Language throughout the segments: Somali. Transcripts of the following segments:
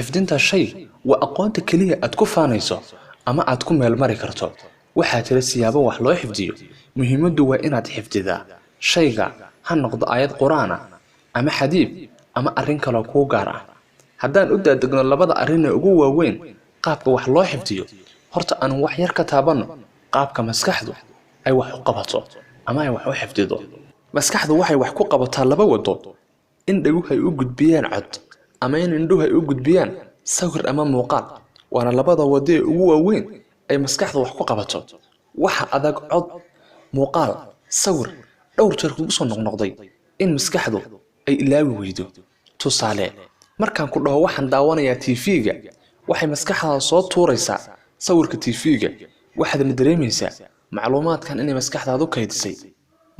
Xifdinta shay waa aqoonta keliya aad ku faanayso ama aad ku meelmari karto. Waxaa jira siyaabo wax loo xifdiyo. Muhiimaddu waa inaad xifdidaa shayga, ha noqdo aayad Qur-aan ah ama xadiid ama arrin kaloo kuu gaar ah. Haddaan u daadegno labada arrin ee ugu waaweyn qaabka wax loo xifdiyo, horta aanu wax yar ka taabanno qaabka maskaxdu ay wax u qabato ama ay wax u xifdido. Maskaxdu waxay wax ku qabataa laba wado: in dhaguhu ay u gudbiyaan cod ama in indhuhu ay u gudbiyaan sawir ama muuqaal. Waana labada wado ee ugu waaweyn ay maskaxdu wax ku qabato. Waxa adag cod, muuqaal, sawir dhowr jeer kugu soo noqnoqday in maskaxdu ay ilaawi weydo. Tusaale, markaan ku dhaho waxaan daawanayaa TV-ga, waxay maskaxdaada soo tuuraysaa sawirka TV-ga, waxaadna dareemaysaa macluumaadkan inay maskaxdaadu kaydisay.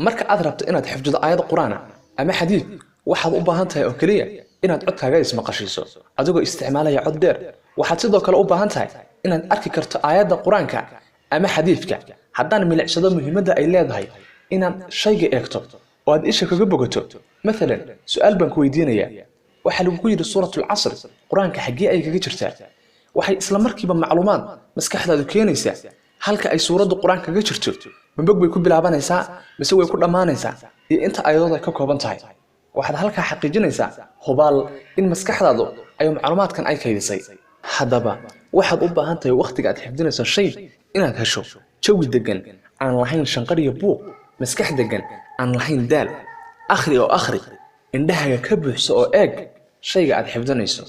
Marka aad rabto inaad xifdido aayad Qur-aan ah ama xadiid, waxaad u baahan tahay oo keliya inaad codkaaga ismaqashiiso adigoo isticmaalaya cod dheer. Waxaad sidoo kale u baahan tahay inaad arki karto aayadda Qur-aanka ama xadiidka. Haddaan milicsado muhiimadda ay leedahay inaad shayga eegto oo aad isha kaga bogato, mathalan su-aal baan ku weydiinayaa: waxaa lagugu yidhi, "Suuratul Casr Qur-aanka xaggee ay kaga jirtaa?" Waxay isla markiiba macluumaad maskaxdaadu keenaysaa halka ay suuraddu Qur-aanka kaga jirto, ma bog bay ku bilaabanaysaa mise way ku dhammaanaysaa, iyo inta aayadood ay ka kooban tahay. Waxaad halkaa xaqiijinaysaa hubaal in maskaxdaadu ay macluumaadkan ay kaydisay. Haddaba waxaad u baahan tahay wakhtiga aad xifdinayso shay inaad hesho jawi degan, aan lahayn shanqar iyo buuq, maskax degan, aan lahayn daal. Akhri oo akhri, indhahaaga ka buuxso oo eeg shayga aad xifdinayso.